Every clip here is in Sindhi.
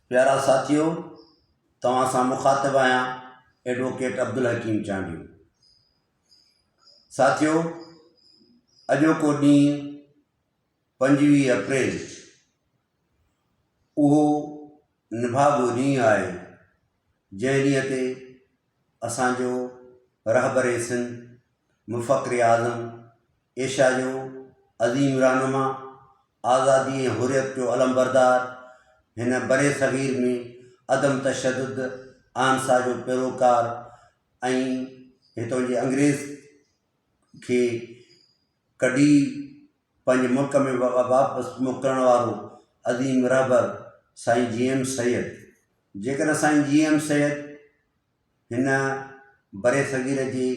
پيارا ساٿيو توهان سان مخاطب آهيان ايڊووڪيٽ عبدالحڪيم چانڊيو. ساٿيو اڄوڪو ڏينهن 25 اپريل اهو نڀاڳو ڏينهن آهي جنهن ڏينهن تي اسان جو رهبر سنڌ مفڪر اعظم ايشيا جو عظيم رهنما آزادي ۽ حريت جو علمبردار هن برصغير ۾ عدم تشدد اهنسا جو پيروڪار ۽ هتان جي انگريز کي ڪڍي پنهنجي ملڪ ۾ واپس موڪلڻ وارو عظيم رهبر سائين جي ايم سيد جيڪڏهن سائين جي ايم سيد هن برصغير جي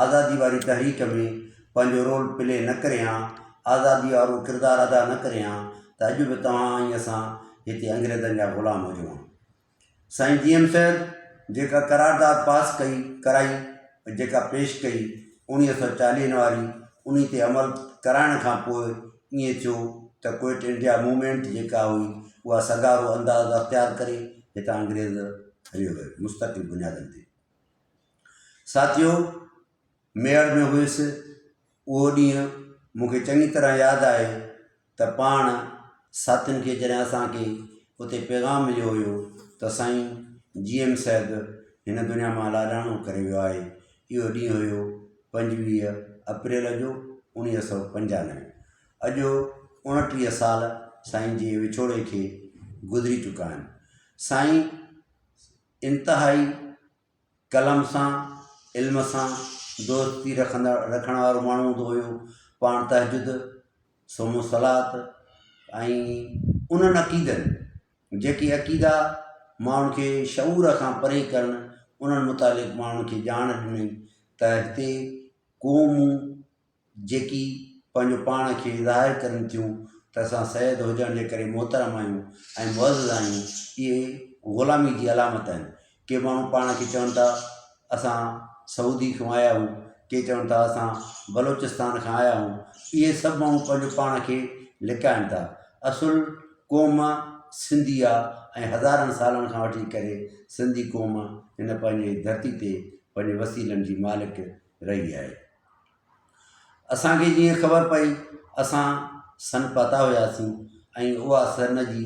آزادي واري تحريڪ ۾ پنهنجو رول پلي نه ڪري هان، آزادي وارو ڪردار ادا نه ڪري هان ته اڄ به توهان ۽ اسان هتي انگريزن جا غلام هجون هان. سائين جي ايم سيد جيڪا قرارداد پاس ڪئي ڪرائي جيڪا پيش ڪئي اوڻيهه سو چاليهن واري انهي تي عمل ڪرائڻ کان پوء ائين ٿيو ته ڪوئٽ انڊيا موومينٽ جيڪا هئي اها سگهارو انداز اختيار ڪري هتان انگريز هليو ويو مستقل بنيادن تي. ساٿيو ميهڙ ۾ هيس اهو ڏينهن مون کي چڱي طرح ياد آهي ته پاڻ ساٿين کي جڏهن اسان کي اتي پيغام مليو هيو ته سائين جي ايم سيد هن دنيا مان لاڏاڻو ڪري ويو آهي اهو ڏينهن هيو 25 اپريل جو 1995 اڄ 29 سال سائين جي وڇوڙي کي گذري چڪا آهن سائين انتهائي قلم سان علم سان دوستي رکندڙ رکڻ وارو ماڻهو هوندو هيو پاڻ تهجد صوم و صلات ۽ انهن عقيدن جيڪي عقيدا ماڻهن کي شعور کان پري ڪرڻ انهن متعلق ماڻهن کي ڄاڻ ڏني ته هتي قومون جيڪي پنهنجو پاڻ کي ظاهر ڪرن ٿيون ته اسان سيد هجڻ جي ڪري محترم آهيون ۽ معزز آهيون، اهي غلامي جي علامت آهن. ڪي ماڻهو پاڻ کي چون ٿا اسان سعودي کان آيا آهيون، ڪي چون ٿا اسان بلوچستان کان آيا آهيون، اهي سڀ ماڻهو پنهنجو پاڻ کي لڪائن ٿا. اصل قوم سنڌي آ ۽ هزارن سالن کان وٺي ڪري سنڌي قوم هن پنهنجي ڌرتي تي پنهنجي وسيلن جي مالڪ رهي آهي. اسان کي جيئن خبر پئي اسان سن پهتا هياسين ۽ اها سن جي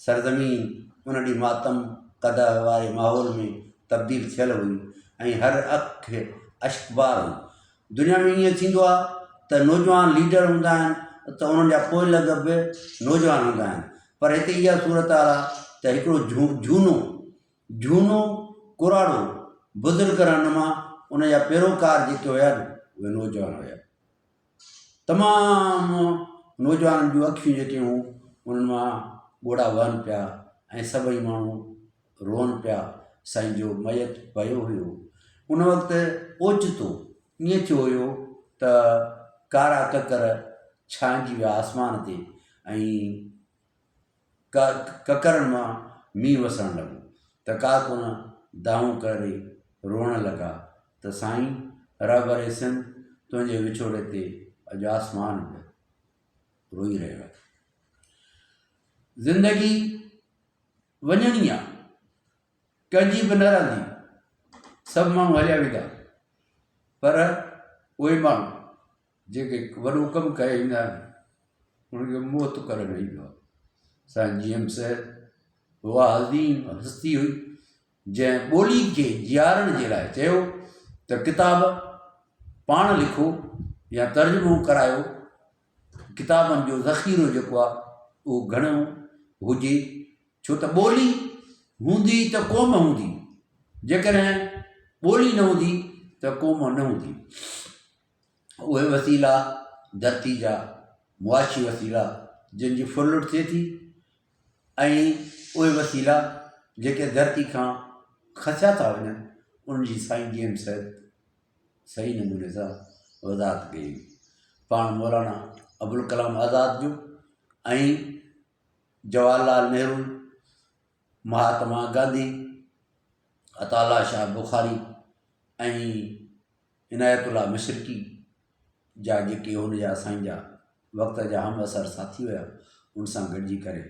سرزمين ان ڏينهن ماتم ڪده واري ماحول ۾ تبديل ٿيل هئي ۽ هر اک اشڪبار هئي. دنيا ۾ ائين ٿيندو آهي ته نوجوان ليڊر هوندا آهن ته انهن جا پوئلڳ به نوجوان هوندا آهن پر هتي اها صورتحال آهي ته هڪڙو جهونو جهونو ڪراڙو بزرگ رهنما ان جا پيروڪار جيڪي هيا نه اهي نوجوان هيا. تمام نوجوانن جون اکيون جيڪي هيون انهن مان ڳوڙها وهن پيا ۽ سڀئي ماڻهو روئن پيا سائين جو ميت پيو هيو ان وقت اوچتو ائين ٿيو هيو ته ڪارا ڪڪر ڇانئجي ويا آسمان تي ۽ ڪڪرن مان مينهن وسڻ لڳو ته ڪارڪن دانهون ڪري روئڻ لڳا ته سائين رهبر سنڌ تنهنجي وڇوڙي تي اڄ آسمان به روئي رهيو آهي. زندگي وڃڻي آ ڪنهن جي به نه رهندي سڀ ماڻهو هليا ويندا پر اهي ماڻهو جيڪي وڏو ڪم ڪري ايندا آهن انهن کي موت ڪري نه ايندو آهي. سائين جي ايم سيد اها عظيم هستي هئي جنهن ٻولي کي جيارڻ جي لاء چيو ته ڪتاب پاڻ لکو يا ترجمو ڪرايو ڪتابن جو ذخيرو جيڪو آهي اهو گهڻو هجي ڇو ته ٻولي هوندي ته قوم هوندي جيڪڏهن ٻولي نه هوندي ته قوم نه هوندي. اهي وسيلا ڌرتي جا معاشي وسيلا جن جي ڦرلٽ ٿئي ٿي ۽ اهي وسيلا جيڪي ڌرتي کان کسيا ٿا وڃن انهن جي سائين جي ايم سيد صحيح نموني سان وضاحت ڪئي هئي پاڻ مولانا ابوالڪلام آزاد جو ۽ جواهر لال نهرو مهاتما گانڌي عطا الله شاهه بخاري ۽ عنايت الله مشرقي جا جيڪي هن جا سائين جا وقت جا همعصر ساٿي هيا ان سان گڏجي ڪري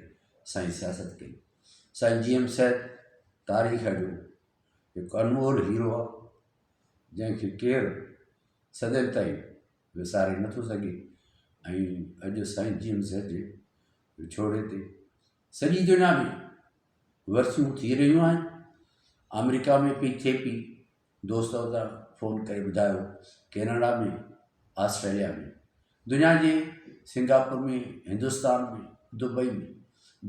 سائين سياست ڪئي. سائين جي ايم سيد تاريخ جو هڪ انمول هيرو آهي جنهن کي ڪير صدين تائين وساري نٿو سگهي ۽ اڄ سائين جي ايم سيد جي وڇوڙي تي سڄي دنيا ۾ ورسيون ٿي رهيون آهن آمريڪا ۾ پئي ٿئي پئي دوست اتان فون ڪري ٻڌايو ڪينيڊا ۾ آسٽريليا ۾ دنيا جي سنگاپور ۾ هندستان ۾ دبئي ۾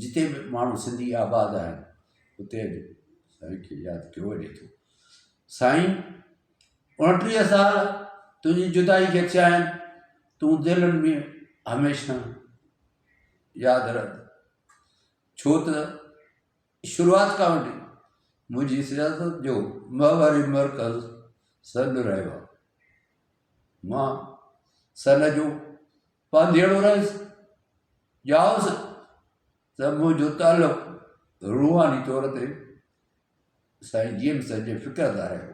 جتي به ماڻهو سنڌي آباد آهن اتي اڄ سائين کي ياد ڪيو وڃي ٿو سائين 29 سال تنهنجي جدائي کي ٿيا آهن تون دلن ۾ هميشه ياد رهندو ڇو ته شروعات کان وٺي منهنجي سياست جو محوري مرڪز سنڌ رهيو آهي. مان سن جو پانڌيئڙو رهيس، ڄائس ته منهنجو تعلق روحاني طور تي سائين جي ايم سيد جي فڪر سان رهيو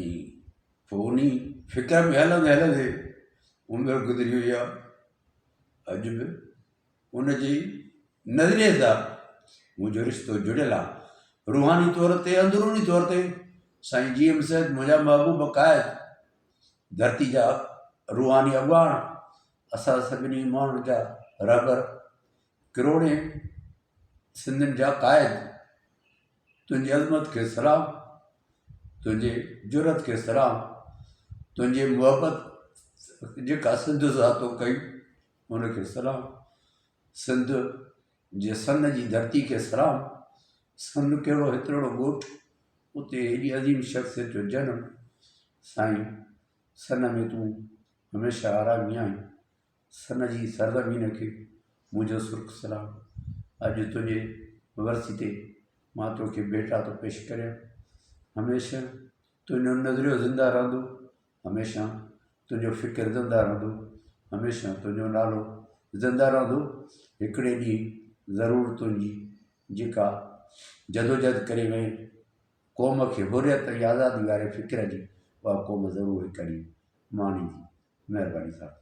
۽ پوء انهي فڪر ۾ هلندي هلندي عمر گذري وئي آهي. اڄ به ان جي نظريي سان منهنجو رشتو جڙيل آهي. روحاني طور تي اندروني طور تي سائين جي ايم سيد منهنجا محبوب قائد، ڌرتي جا روحاني اڳواڻ، اسان سڀني ماڻهن جا رهبر، ڪروڙين سنڌين جا قائد، تنهنجي عظمت کي سلام، تنهنجي جرئت کي سلام، تنهنجي محبت جيڪا سنڌ سان تو ڪئي ان کي سلام، سنڌ جي سن جي ڌرتي کي سلام، سن ڪهڙو هيترڙو ڳوٺ، اتي هيڏي عظيم شخصيت جو جنم، سائين سن ۾ تون هميشه آرامي آهين، سن جي سرزمين کي منهنجو سرخ سلام، اڄ تنهنجي ورسي تي مان توکي ڀيٽا ٿو پيش ڪريان، هميشه تنهنجو نظريو زنده رهندو، هميشه تنهنجو فڪر زنده رهندو، هميشه تنهنجو نالو زنده رهندو، هڪڙي ڏينهن ضرور تنهنجي جيڪا جدوجهد ڪري وئين قوم کي حريت ۽ آزادي واري فڪر جي اها قوم ضرور هڪ ڏينهن ماڻيندي. مهرباني صاحب.